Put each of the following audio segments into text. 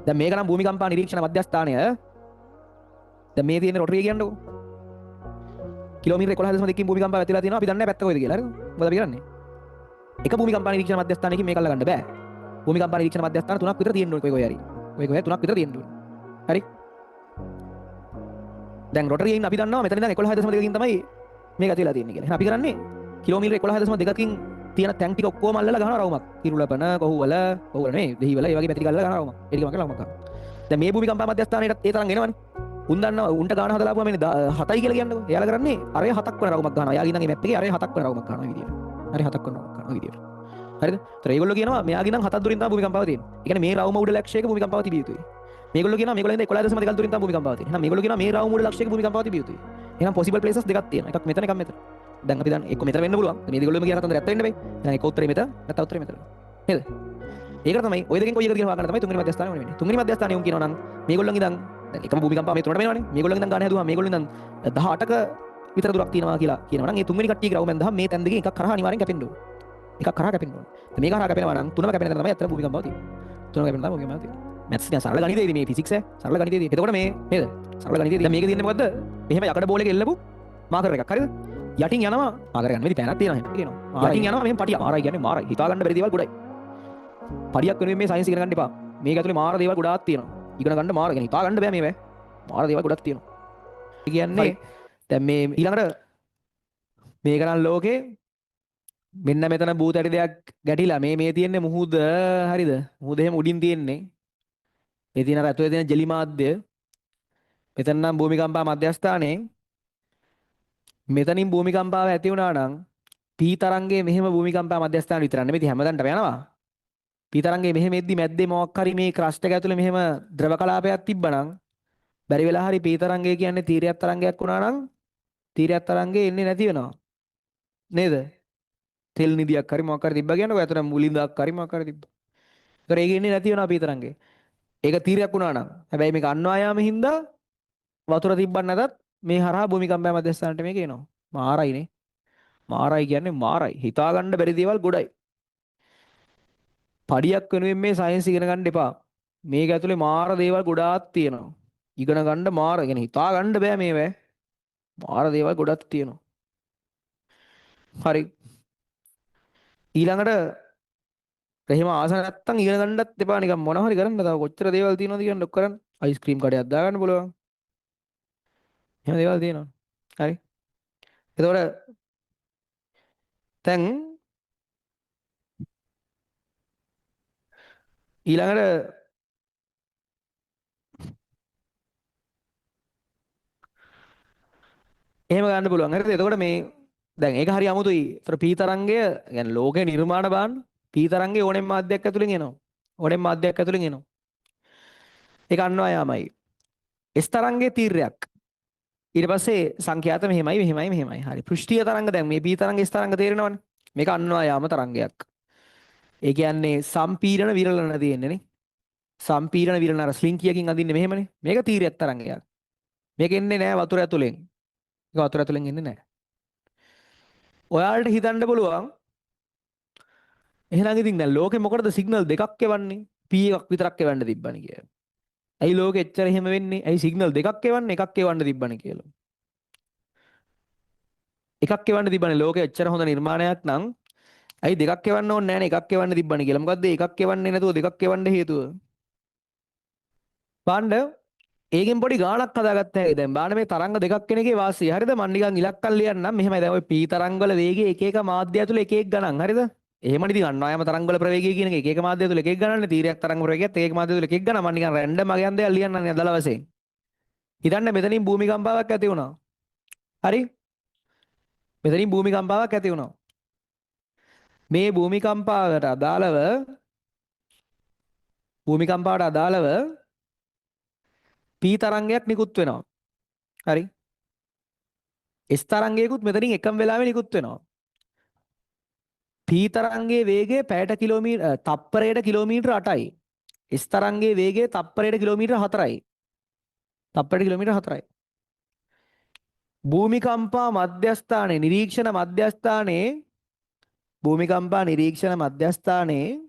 දැන් මේක නම් භූමිකම්පා නිරීක්ෂණ මධ්‍යස්ථානය. දැන් මේ තියෙන රොටරිය කියන්නකෝ. කිලෝමීටර් 11.2කින් භූමිකම්පාව ඇතිලා තියෙනවා. අපි දන්නේ නැහැ පැත්ත කොහෙද කියලා. හරිද? මොකද අපි කරන්නේ? එක භූමිකම්පා නිරීක්ෂණ මධ්‍යස්ථානයකින් මේක අල්ලගන්න බෑ. භූමිකම්පා නිරීක්ෂණ මධ්‍යස්ථාන තුනක් විතර තියෙන්න ඕනේ කොයි කොයි හරි. කොයි කොයි හරි තුනක් විතර තියෙන්න ඕනේ. හරි? දැන් රොටරියේ ඉන්න අපි දන්නවා මෙතන ඉඳන් 11.2කින් තමයි මේක ඇති වෙලා තියෙන්නේ කියලා. එහෙනම් අපි කරන්නේ කිලෝමීටර් 11.2කින් තියෙන තැන් ටික ඔක්කොම අල්ලලා ගහනවා රවුමක්. කිරුළපන, කොහුවල, කොහුවල නෙමෙයි, දෙහිවල, ඒ වගේ පැති ටික අල්ලලා ගහනවා රවුමක්. ඒ ටික මම රවුමක් ගන්නවා. දැන් මේ භූමිකම්පා මධ්‍යස්ථානයටත් ඒ තරම් එනවනේ. උන් දන්නවා උන්ට ගාන හදලා ආපුවම එන්නේ 7යි කියලා කියන්නකෝ. එයාලා කරන්නේ අරය 7ක් වෙන රවුමක් ගහනවා. එයාගේ ඉඳන් මේ මැප් එකේ අරය 7ක් වෙන රවුමක් ගහනවා මේ විදියට. අරය 7ක් වෙන රවුමක් ගහනවා මේ විදියට. හරිද? ඒතර ඒගොල්ලෝ කියනවා මෙයාගේ ඉඳන් 7ක් දුරින් තමයි භූමිකම්පාව තියෙන්නේ. ඒ කියන්නේ මේ රවුම උඩ ලක්ෂයක භූමිකම්පාව තිබිය යුතුයි. මේගොල්ලෝ කියනවා මේගොල්ලෝ ඉඳන් 11.2 දුරින් තමයි භූමිකම්පාව තියෙන්නේ. එහෙනම් මේගොල්ලෝ කියනවා මේ රවුම උඩ ලක්ෂයක භූමිකම්පාව තිබිය යුතුයි. එහෙනම් පොසිබල් ප්ලේසස් දෙකක් තියෙනවා. එකක් මෙතන එකක් මෙතන. දැන් අපි දැන් එක්ක මෙතන වෙන්න පුළුවන්. මේ දෙගොල්ලෝම කියන කතන්දර ඇත්ත වෙන්න බෑ. එහෙනම් එක උත්තරේ මෙතන නැත්නම් උත්තරේ මෙතන. නේද? ඒකට තමයි ඔය දෙකෙන් කොයි එකද කියලා හොයාගන්න තමයි තුන්වෙනි මධ්‍යස්ථානය ඕනේ වෙන්නේ. තුන්වෙනි මධ්‍යස්ථානය උන් කියනවා නම් මේගොල්ලන් ඉඳන් දැන් එකම භූමිකම්පාව මේ තුනට වෙනවනේ. මේගොල්ලන් ඉඳන් ගාන හැදුවා මේගොල්ලෝ ඉඳන් 18ක විතර දුරක් තියෙනවා කියලා කියනවා නම් ඒ තුන්වෙනි කට්ටියගේ රවුමෙන් දහම මේ තැන් දෙකෙන් එකක් කරහා අනිවාර්යෙන් කැපෙන්න ඕනේ. එකක් කරහා කැපෙන්න ඕනේ. දැන් මේක කරහා කැපෙනවා නම් තුනම කැපෙන තැන තමයි ඇත්තට භූමිකම්පාව තියෙන්නේ. තුනම කැපෙන තැන භූමිකම්පාව තියෙන්නේ. මැත්ස් නිකන් සරල ගණිතයේදී මේ ෆිසික්ස් ඈ සරල ගණිතයේදී. එතකොට මේ නේද? සරල ගණිතයේදී දැන් මේකේ තියෙන්නේ මොකද්ද? මෙහෙම යකඩ බෝල එක එල්ලපු මාකර් එකක්. හරිද? යටින් යනවා මාකර් එක නෙවෙයි පෑනක් තියෙනවා එහෙම කියනවා. යටින් යනවා මෙහෙම පටියක්. මාරයි කියන්නේ මාරයි. හිතා ගන්න බැරි දේවල් ගොඩයි. පඩියක් වෙනුවෙන් මේ සයන්ස් ඉගෙන ගන්න එපා. මේක ඇතුලේ මාර දේවල් ගොඩාක් තියෙනවා. ඉගෙන ගන්න මාර කියන්නේ හිතා ගන්න බෑ මේවා. මාර දේවල් ගොඩක් තියෙනවා. ඒ කියන්නේ දැන් මේ ඊළඟට මේක නම් ලෝකේ මෙන්න මෙතන භූත ඇටි දෙයක් ගැටිලා මේ මේ තියෙන්නේ මුහුද හරිද? මුහුද එහෙම උඩින් තියෙන්නේ. මේ තියෙන අර ඇතුලේ තියෙන ජෙලි මාධ්‍ය. මෙතන නම් භූමිකම්පා මධ්‍යස්ථානයේ මෙතනින් භූමිකම්පාව ඇති වුණා නම් පී තරංගයේ මෙහෙම භූමිකම්පා මධ්‍යස්ථාන විතරක් නෙමෙයි ඉතින් හැමතැනටම යනවා. පී තරංගයේ මෙහෙම එද්දි මැද්දේ මොකක් හරි මේ ක්‍රස්ට් එක ඇතුලේ මෙහෙම ද්‍රව කලාපයක් තිබ්බනම් බැරි වෙලා හරි පී තරංගය කියන්නේ තීරයක් තරංගයක් වුණා නම් තීරයක් තරංගය එන්නේ නැති වෙනවා. නේද? තෙල් නිදියක් හරි මොකක් හරි තිබ්බා කියන්නකෝ ඇතුලේ මුලින්දක් හරි මොකක් හරි තිබ්බා. ඒතර ඒක එන්නේ නැති වෙනවා පී තරංගය. ඒක තීරයක් වුණා නම්. හැබැයි මේක අන්වායාම හින්දා වතුර තිබ්බත් නැතත් මේ හරහා භූමිකම්පා මධ්‍යස්ථානට මේක එනවා. මාරයිනේ. මාරයි කියන්නේ මාරයි. හිතා ගන්න බැරි දේවල් ගොඩයි. පඩියක් වෙනුවෙන් මේ සයන්ස් ඉගෙන ගන්න එපා. මේක ඇතුලේ මාර දේවල් ගොඩාක් තියෙනවා. ඉගෙන ගන්න මාර කියන්නේ හිතා ගන්න බෑ මේවැ. මාර දේවල් ගොඩක් තියෙනවා. හරි. ඊළඟට එහෙම ආස නැත්තම් ඉගෙන ගන්නත් එපා නිකන් මොන හරි කරන්න. තව කොච්චර දේවල් තියෙනවද කියන්න ඔක් කරන්න. අයිස්ක්‍රීම් කඩයක් දාගන්න පුළුවන්. එහෙම දේවල් තියෙනවා. හරි. එතකොට දැන් ඊළඟට එහෙම ගන්න පුළුවන්. හරිද? එතකොට මේ දැන් ඒක හරි අමුතුයි. ඒතර පී තරංගය يعني ලෝකේ නිර්මාණ බලන්න. පී තරංගය ඕනෙම මාධ්‍යයක් ඇතුලෙන් එනවා. ඕනෙම මාධ්‍යයක් ඇතුලෙන් එනවා. ඒක අන්වයාමයි. එස් තරංගයේ තීර්යයක්. ඊට පස්සේ සංඛ්‍යාත මෙහෙමයි මෙහෙමයි මෙහෙමයි. හරි. පෘෂ්ඨීය තරංග දැන් මේ පී තරංග එස් තරංග තේරෙනවනේ. මේක අන්වයාම තරංගයක්. ඒ කියන්නේ සම්පීඩන විරලන තියෙන්නේ නේ. සම්පීඩන විරලන අර ස්ලින්කියකින් අඳින්නේ මෙහෙමනේ. මේක තීර්යයක් තරංගයක්. මේක එන්නේ නෑ වතුර ඇතුලෙන්. ඒක වතුර ඇතුලෙන් එන්නේ නෑ. ඔයාලට හිතන්න පුළුවන් එහෙනම් ඉතින් දැන් ලෝකෙ මොකටද සිග්නල් දෙකක් එවන්නේ? P එකක් විතරක් එවන්න තිබ්බනේ කියලා. ඇයි ලෝකෙ එච්චර එහෙම වෙන්නේ? ඇයි සිග්නල් දෙකක් එවන්නේ? එකක් එවන්න තිබ්බනේ කියලා. එකක් එවන්න තිබ්බනේ ලෝකෙ එච්චර හොඳ නිර්මාණයක් නම් ඇයි දෙකක් එවන්න ඕනේ නෑනේ එකක් එවන්න තිබ්බනේ කියලා. මොකද්ද එකක් එවන්නේ නැතුව දෙකක් එවන්න හේතුව? බලන්න ඒකෙන් පොඩි ගාණක් හදාගත්ත හැකි. දැන් බලන්න මේ තරංග දෙකක් වෙන එකේ වාසිය. හරිද? මං නිකන් ඉලක්කම් ලියන්නම්. මෙහෙමයි දැන් ඔය පී තරංග වල වේගය එක එක මාධ්‍ය ඇතුලේ එක එක ගණන්. හරිද? එහෙමනේ ඉතින් අන්වයාම තරංග වල ප්‍රවේගය කියන එක එක එක මාධ්‍ය ඇතුලේ එක එක ගණන්නේ. තීරයක් තරංග ප්‍රවේගයත් එක එක මාධ්‍ය ඇතුලේ එක එක ගණන්. මං නිකන් රැන්ඩම් අගයන් දෙයක් ලියන්නම් අදල වශයෙන්. හිතන්න මෙතනින් භූමිකම්පාවක් ඇති වුණා. හරි? මෙතනින් භූමිකම්පාවක් ඇති වුණා. මේ භූමිකම්පාවට අදාළව පී තරංගයක් නිකුත් වෙනවා. හරි? එස් තරංගයකුත් මෙතනින් එකම වෙලාවෙ නිකුත් වෙනවා. පී තරංගයේ වේගය පැයට කිලෝමීටර තප්පරයට කිලෝමීටර 8යි. එස් තරංගයේ වේගය තප්පරයට කිලෝමීටර 4යි. තප්පරයට කිලෝමීටර 4යි. භූමිකම්පා මධ්‍යස්ථානයේ නිරීක්ෂණ මධ්‍යස්ථානයේ භූමිකම්පා නිරීක්ෂණ මධ්‍යස්ථානයේ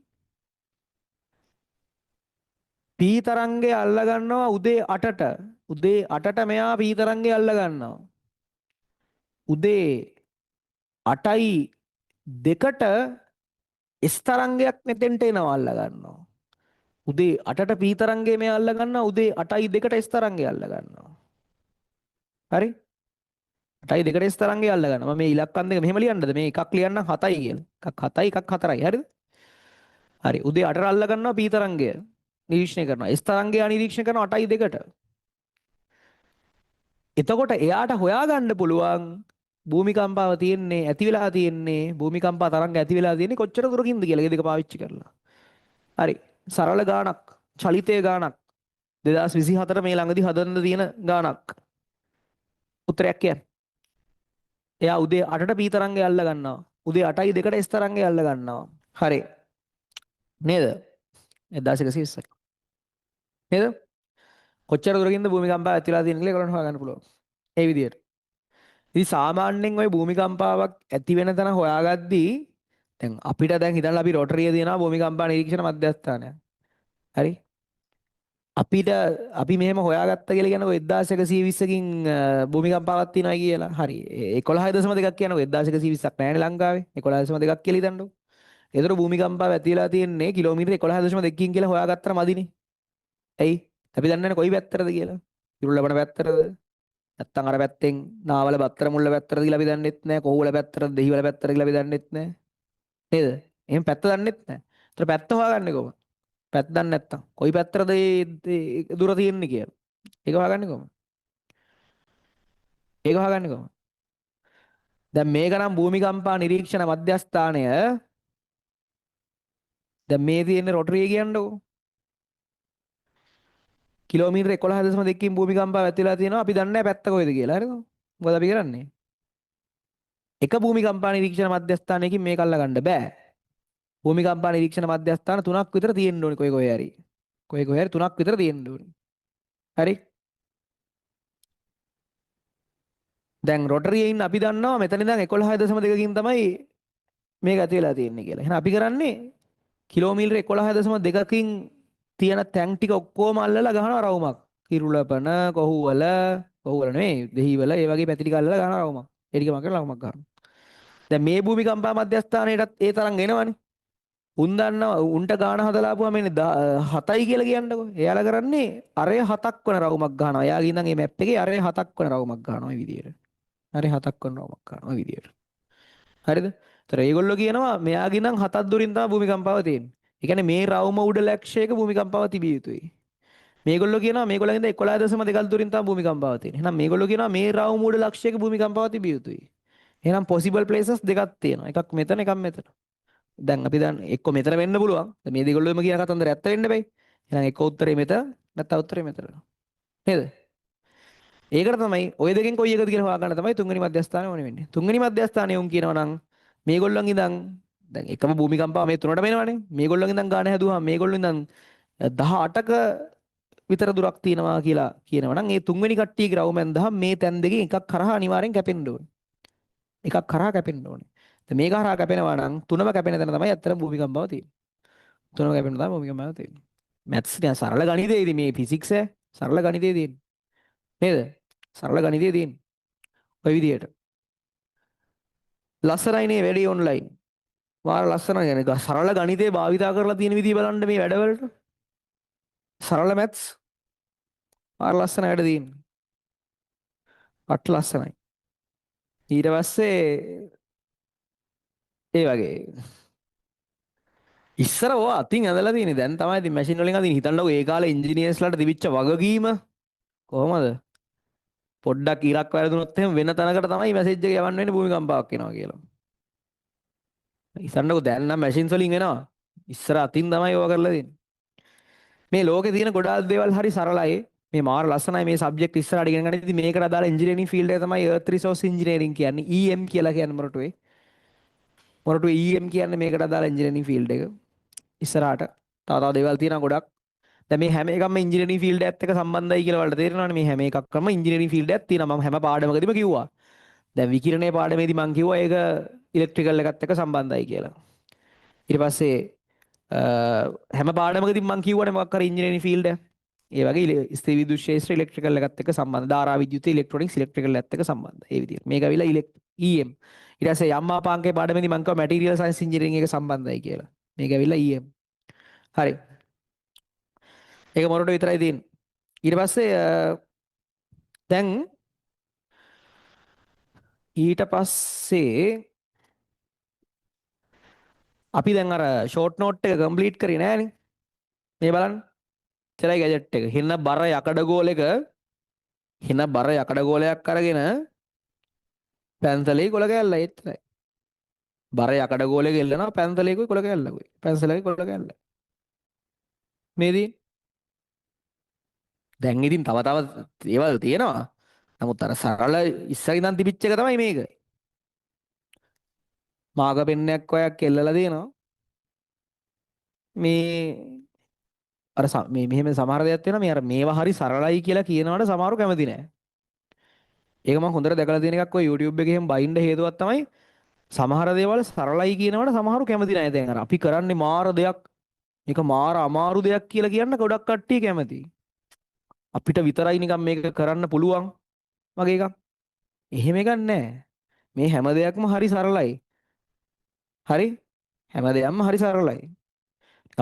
P තරංගය අල්ල ගන්නවා උදේ 8ට. උදේ 8ට මෙයා P තරංගය අල්ල ගන්නවා. උදේ 8යි 2ට S තරංගයක් මෙතෙන්ට එනවා අල්ල ගන්නවා. උදේ 8ට P තරංගය මෙයා අල්ල ගන්නවා. උදේ 8යි 2ට S තරංගය අල්ල ගන්නවා. හරි? 8යි 2ට S තරංගය අල්ල ගන්නවා. මම මේ ඉලක්කම් දෙක මෙහෙම ලියන්නද? මේ එකක් ලියන්නම් 7යි කියලා. එකක් 7යි එකක් 4යි. හරිද? හරි. උදේ 8ට අල්ල ගන්නවා P තරංගය. නිරීක්ෂණය කරනවා. S තරංගය නිරීක්ෂණය කරනවා 8යි 2ට. එතකොට එයාට හොයාගන්න පුළුවන් භූමිකම්පාව තියෙන්නේ ඇති වෙලා තියෙන්නේ භූමිකම්පා තරංග ඇති වෙලා තියෙන්නේ කොච්චර දුරකින්ද කියලා ඒ දෙක පාවිච්චි කරලා. හරි. සරල ගාණක්, චලිතය ගාණක්. 2024 මේ ළඟදී හදන්න තියෙන ගාණක්. උත්තරයක් කියන්න. එයා උදේ 8ට P තරංගය අල්ල ගන්නවා. උදේ 8යි 2ට S තරංගය අල්ල ගන්නවා. හරි. නේද? 1120යි. නේද? කොච්චර දුරකින්ද භූමිකම්පාව ඇති වෙලා තියෙන්නේ කියලා ඒගොල්ලන්ට හොයාගන්න පුළුවන්. ඒ විදියට. ඉතින් සාමාන්‍යයෙන් ඔය භූමිකම්පාවක් ඇති වෙන තැන හොයාගද්දී දැන් අපිට දැන් හිතන්න අපි රොටරිය තියෙනවා භූමිකම්පා නිරීක්ෂණ මධ්‍යස්ථානයක්. හරි? අපිට අපි මෙහෙම හොයාගත්ත කියලා කියනකො 1120කින් භූමිකම්පාවක් තියෙනවා කියලා. හරි. 11.2ක් කියනකො 1120ක් නෑනේ ලංකාවේ. 11.2ක් කියලා හිතන්නකො. ඒතර භූමිකම්පාව ඇති වෙලා තියෙන්නේ කිලෝමීටර් 11.2කින් කියලා හොයාගත්තම මදිනේ. ඇයි? අපි දන්නේ නැහැ කොයි පැත්තටද කියලා. කිරුළපන පැත්තටද? නැත්තම් අර පැත්තෙන් නාවල බත්තර මුල්ල පැත්තටද කියලා අපි දන්නෙත් නැහැ. කොහුවල පැත්තටද දෙහිවල පැත්තටද කියලා අපි දන්නෙත් නැහැ. නේද? එහෙම පැත්ත දන්නෙත් නැහැ. ඒතර පැත්ත හොයාගන්නේ කොහොමද? පැත්ත දන්නේ නැත්තම් කොයි පැත්තටද ඒ දුර තියෙන්නේ කියලා. ඒක හොයාගන්නේ කොහොමද? ඒක හොයාගන්නේ කොහොමද? දැන් මේක නම් භූමිකම්පා නිරීක්ෂණ මධ්‍යස්ථානය. දැන් මේ තියෙන්නේ රොටරිය කියන්නකෝ. කිලෝමීටර් 11.2කින් භූමිකම්පාව ඇති වෙලා තියෙනවා. අපි දන්නේ නැහැ පැත්ත කොහෙද කියලා. හරිද? මොකද අපි කරන්නේ? එක භූමිකම්පා නිරීක්ෂණ මධ්‍යස්ථානයකින් මේක අල්ලගන්න බෑ. භූමිකම්පා නිරීක්ෂණ මධ්‍යස්ථාන තුනක් විතර තියෙන්න ඕනි කොයි කොහේ හරි. කොයි කොහේ හරි තුනක් විතර තියෙන්න ඕනි. හරි? දැන් රොටරියේ ඉන්න අපි දන්නවා මෙතන ඉඳන් 11.2කින් තමයි මේක ඇති වෙලා තියෙන්නේ කියලා. එහෙනම් අපි කරන්නේ කිලෝමීටර් 11.2කින් තියෙන තැන් ටික ඔක්කොම අල්ලලා ගහනවා රවුමක්. කිරුළපන, කොහුවල, කොහුවල නෙමෙයි, දෙහිවල ඒ වගේ පැති ටික අල්ලලා ගහනවා රවුමක්. ඒ ටික මම කරලා රවුමක් ගහනවා. දැන් මේ භූමිකම්පා මධ්‍යස්ථානයටත් ඒ තරම් එනවනේ. උන් දන්නවා උන්ට ගාන හදලා ආපුවම එන්නේ 7යි කියලා කියන්නකෝ. එයාලා කරන්නේ අරය 7ක් වන රවුමක් ගහනවා. එයාගේ ඉඳන් මේ මැප් එකේ අරය 7ක් වන රවුමක් ගහනවා මේ විදියට. අරය 7ක් වන රවුමක් ගහනවා මේ විදියට. හරිද? ඒතර ඒගොල්ලෝ කියනවා මෙයාගේ ඉඳන් 7ක් දුරින් තමයි භූමිකම්පාව තියෙන්නේ. ඒ කියන්නේ මේ රවුම උඩ ලක්ෂයක භූමිකම්පාව තිබිය යුතුයි. මේගොල්ලෝ කියනවා මේගොල්ලන් ඉඳන් 11.2ක් දුරින් තමයි භූමිකම්පාව තියෙන්නේ. එහෙනම් මේගොල්ලෝ කියනවා මේ රවුම උඩ ලක්ෂයක භූමිකම්පාව තිබිය යුතුයි. එහෙනම් පොසිබල් ප්ලේසස් දෙකක් තියෙනවා. එකක් මෙතන එකක් මෙතන. දැන් අපි දැන් එක්ක මෙතන වෙන්න පුළුවන්. දැන් මේ දෙගොල්ලෝම කියන කතන්දර ඇත්ත වෙන්න බෑ. එහෙනම් එක්ක උත්තරේ මෙතන නැත්නම් උත්තරේ මෙතන. නේද? ඒකට තමයි ඔය දෙකෙන් කොයි එකද කියලා හොයාගන්න තමයි තුන්වෙනි මධ්‍යස්ථානය ඕනේ වෙන්නේ. තුන්වෙනි මධ්‍යස්ථානය උන් කියනවා නම් මේගොල්ලන් ඉඳන් දැන් එකම භූමිකම්පාව මේ තුනටම එනවනේ. මේගොල්ලන් ඉඳන් ගාන හැදුවාම මේගොල්ලෝ ඉඳන් 18ක විතර දුරක් තියෙනවා කියලා කියනවා නම් ඒ තුන්වෙනි කට්ටියගේ රවුම ඇඳහම මේ තැන් දෙකෙන් එකක් කරහා අනිවාර්යෙන් කැපෙන්න ඕනේ. එකක් කරහා කැපෙන්න ඕනේ. දැන් මේක හරහා කැපෙනවා නම් තුනම කැපෙන තැන තමයි ඇත්තටම භූමිකම්පාව තියෙන්නේ. තුනම කැපෙන තමයි භූමිකම්පාව තියෙන්නේ. මැත්ස් නිකන් සරල ගණිතය ඉතින් මේ ෆිසික්ස් ඈ සරල ගණිතය තියෙන්නේ. නේද? සරල ගණිතය තියෙන්නේ. ඔය විදියට. ලස්සනයි නේ වැඩේ ඔන්ලයින්. මාර ලස්සනයි يعني සරල ගණිතය භාවිතා කරලා තියෙන විදිය බලන්න මේ වැඩවලට. සරල මැත්ස් මාර ලස්සන වැඩ තියෙන්නේ. අට ලස්සනයි. ඊට පස්සේ ඒ වගේ ඉස්සර ඕවා අතින් ඇඳලා තියෙන්නේ. දැන් තමයි ඉතින් මැෂින් වලින් අදින් හිතන්නකෝ ඒ කාලේ ඉන්ජිනියර්ස්ලාට තිබිච්ච වගකීම කොහොමද? පොඩ්ඩක් ඉරක් වැරදුනොත් එහෙම වෙන තැනකට තමයි මැසේජ් එක යවන්න වෙන්නේ භූමිකම්පාවක් එනවා කියලා. හිතන්නකෝ දැන් නම් මැෂින්ස් වලින් එනවා. ඉස්සර අතින් තමයි ඕවා කරලා තියෙන්නේ. මේ ලෝකේ තියෙන ගොඩාක් දේවල් හරි සරලයි. මේ මාර ලස්සනයි මේ සබ්ජෙක්ට් ඉස්සරහට ඉගෙන ගන්න. ඉතින් මේකට අදාළ ඉන්ජිනියරින් ෆීල්ඩ් එක තමයි අර්ත් රිසෝස් ඉන්ජිනියරින් කියන්නේ. EM කියලා කියන්නේ මොරටුවේ. මොරටුවේ EM කියන්නේ මේකට අදාළ ඉන්ජිනියරින් ෆීල්ඩ් එක. ඉස්සරහට තව තව දේවල් තියෙනවා ගොඩක්. දැන් මේ හැම එකක්ම ඉන්ජිනියරින් ෆීල්ඩ් එකත් එක්ක සම්බන්ධයි කියලා ඔයාලට තේරෙනවනේ. මේ හැම එකක්ම ඉන්ජිනියරින් ෆීල්ඩ් එකක් තියෙනවා. මම හැම පාඩමකදීම කිව්වා. දැන් විකිරණයේ පාඩමේදී මං කිව්වා ඒක ඉලෙක්ට්‍රිකල් එකත් එක්ක සම්බන්ධයි කියලා. ඊට පස්සේ හැම පාඩමකදීම මං කිව්වනේ මොකක් හරි ඉංජිනේරින් ෆීල්ඩ් එක. ඒ වගේ ස්ථිර විද්‍යුත් ක්ෂේත්‍ර ඉලෙක්ට්‍රිකල් එකත් එක්ක සම්බන්ධ. ධාරා විද්‍යුත් ඉලෙක්ට්‍රොනික්ස් ඉලෙක්ට්‍රිකල් එකත් එක්ක සම්බන්ධ. ඒ විදිහට. මේක ඇවිල්ලා EM. ඊට පස්සේ යම් මාපාංකයේ පාඩමේදී මං කිව්වා මැටීරියල් සයන්ස් ඉංජිනේරින් එක සම්බන්ධයි කියලා. මේක ඇවිල්ලා EM. හරි. ඒක මොරටු විතරයි තියෙන්නේ. ඊට පස්සේ දැන් ඊට පස්සේ අපි දැන් අර ෂෝට් නෝට් එක කම්ප්ලීට් කරේ නෑනේ. මේ බලන්න. ඉතරයි ගැජට් එක. හින බර යකඩ ගෝලෙක හින බර යකඩ ගෝලයක් අරගෙන පැන්සලේ කොළ කෑල්ලයි එච්චරයි. බර යකඩ ගෝලෙක එල්ලනවා පැන්සලේකුයි කොළ කෑල්ලකුයි. පැන්සලේ කොළ කෑල්ලයි. මේ තියෙන්නේ. දැන් ඉතින් තව තව දේවල් තියෙනවා. නමුත් අර සරල ඉස්සර ඉඳන් තිබිච්ච එක තමයි මේක. මාග පෙන්නයක් ඔයක් එල්ලලා තියෙනවා. මේ අර මේ මෙහෙම සමහර දෙයක් තියෙනවා මේ අර මේවා හරි සරලයි කියලා කියනවට සමහරු කැමති නෑ. ඒක මම හොඳට දැකලා තියෙන එකක් ඔය YouTube එකේ එහෙම බයින්ඩ හේතුවක් තමයි සමහර දේවල් සරලයි කියනවට සමහරු කැමති නෑ. දැන් අර අපි කරන්නේ මාර දෙයක්, මේක මාර අමාරු දෙයක් කියලා කියන්න ගොඩක් කට්ටිය කැමති. අපිට විතරයි නිකන් මේක කරන්න පුළුවන් වගේ එකක්. එහෙම එකක් නෑ. මේ හැම දෙයක්ම හරි සරලයි. හරි? හැම දෙයක්ම හරි සරලයි.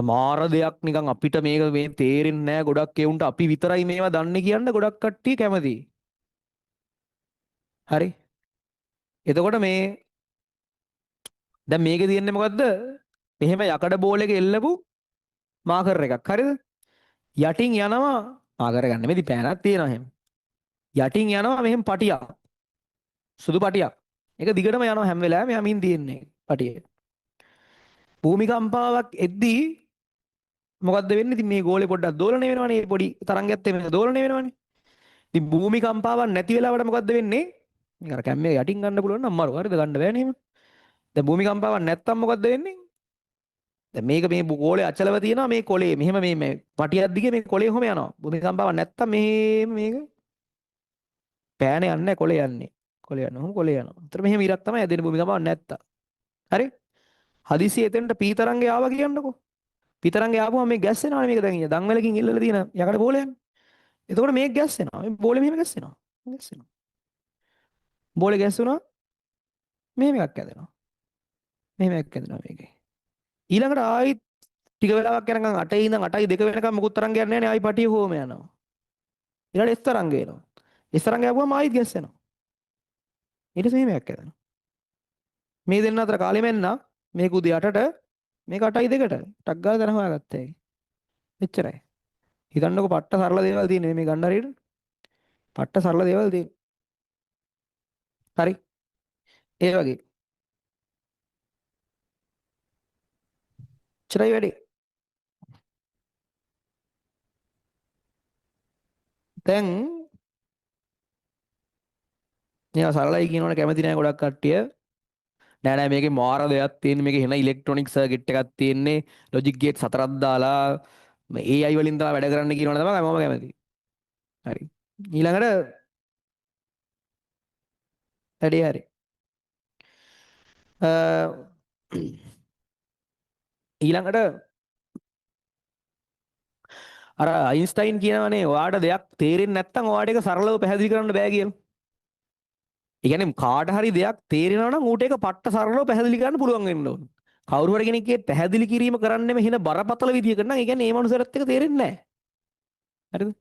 මාර දෙයක් නිකන් අපිට මේක මේ තේරෙන්නේ නෑ ගොඩක් එවුන්ට අපි විතරයි මේවා දන්නේ කියන්න ගොඩක් කට්ටිය කැමති. හරි? එතකොට මේ දැන් මේකේ තියෙන්නේ මොකද්ද? මෙහෙම යකඩ බෝල් එක එල්ලපු මාකර් එකක්. හරිද? යටින් යනවා මාකර් එකක් නෙමෙයි පෑනක් තියෙනවා එහෙම. යටින් යනවා මෙහෙම පටියක්. සුදු පටියක්. ඒක දිගටම යනවා හැම වෙලාවෙම යමින් තියෙන්නේ පටිය. භූමිකම්පාවක් එද්දී මොකද්ද වෙන්නේ? ඉතින් මේ ගෝලේ පොඩ්ඩක් දෝලණය වෙනවනේ. මේ පොඩි තරංගයත් එක්ක දෝලණය වෙනවනේ. ඉතින් භූමිකම්පාවක් නැති වෙලාවට මොකද්ද වෙන්නේ? මේක අර කැම් එක යටින් ගන්න පුළුවන් නම් අමාරු. හරිද? ගන්න බෑනේ එහෙම. දැන් භූමිකම්පාවක් නැත්තම් මොකද්ද වෙන්නේ? දැන් මේක මේ ගෝලේ අචලව තියෙනවා මේ කොලේ. මෙහෙම මේ මේ පටියක් දිගේ මේ කොලේ කොහොම යනවා. භූමිකම්පාවක් නැත්තම් මෙහෙම මේක පෑන යන්නේ නැහැ, කොලේ යන්නේ. කොලේ යනවා. ඔහොම කොලේ යනවා. අතට මෙහෙම ඉරක් තමයි ඇදෙන්නේ භූමිකම්පාවක් නැත්තම්. හරි? හදිසියෙ එතෙන්ට පීතරංගේ ආවා කියන්නකෝ. පීතරංගේ ආවම මේ ගැස්සෙනවනේ මේක දැන් ඉන්නේ දන්වැලකින් ඉල්ලලා තියෙන යකඩ බෝලයන්නේ. එතකොට මේක ගැස්සෙනවා. මේ බෝලේ මෙහෙම ගැස්සෙනවා. ගැස්සෙනවා. බෝලේ ගැස්සුණා මෙහෙම එකක් ඇදෙනවා. මෙහෙම එකක් ඇදෙනවා මේකේ. ඊළඟට ආයිත් ටික වෙලාවක් යනකම් 8 ඉඳන් 8යි 2 වෙනකම් මොකුත් තරංගයක් නැහැ නේ ආයි පටිය හොම යනවා. ඊළඟට එස් තරංග එනවා. එස් තරංග ආවම ආයිත් ගැස්සෙනවා. ඊට පස්සේ මෙහෙම එකක් ඇදෙනවා. මේ දෙන්න අතර කාලෙ මැන්නා මේක උදේ 8ට මේක 8යි 2ට ටක් ගාලා තැන හොයාගත්තා ඒක. එච්චරයි. හිතන්නකෝ පට්ට සරල දේවල් තියෙන්නේ මේ ගන්න හරියට. පට්ට සරල දේවල් තියෙන්නේ. හරි. ඒ වගේ. එච්චරයි වැඩේ. දැන් මේවා සරලයි කියනවනේ කැමති නෑ ගොඩක් කට්ටිය. නෑ නෑ මේකේ මාර දෙයක් තියෙන්නේ මේකේ එන ඉලෙක්ට්‍රොනික සර්කිට් එකක් තියෙන්නේ ලොජික් ගේට් 4ක් දාලා මේ AI වලින් තමයි වැඩ කරන්න කියනවනේ තමයි හැමෝම කැමති. හරි. ඊළඟට වැඩේ හරි. ඊළඟට අර අයින්ස්ටයින් කියනවනේ ඔයාට දෙයක් තේරෙන්නේ නැත්නම් ඔයාට ඒක සරලව පැහැදිලි කරන්න බෑ කියලා. ඒ කියන්නේ කාට හරි දෙයක් තේරෙනවා නම් ඌට ඒක පට්ට සරලව පැහැදිලි කරන්න පුළුවන් වෙන්න ඕන. කවුරු හරි කෙනෙක් ඒ පැහැදිලි කිරීම කරන්නෙම හින බරපතල විදියකට නම් ඒ කියන්නේ ඒ මනුස්සයරත් එක තේරෙන්නේ නැහැ. හරිද?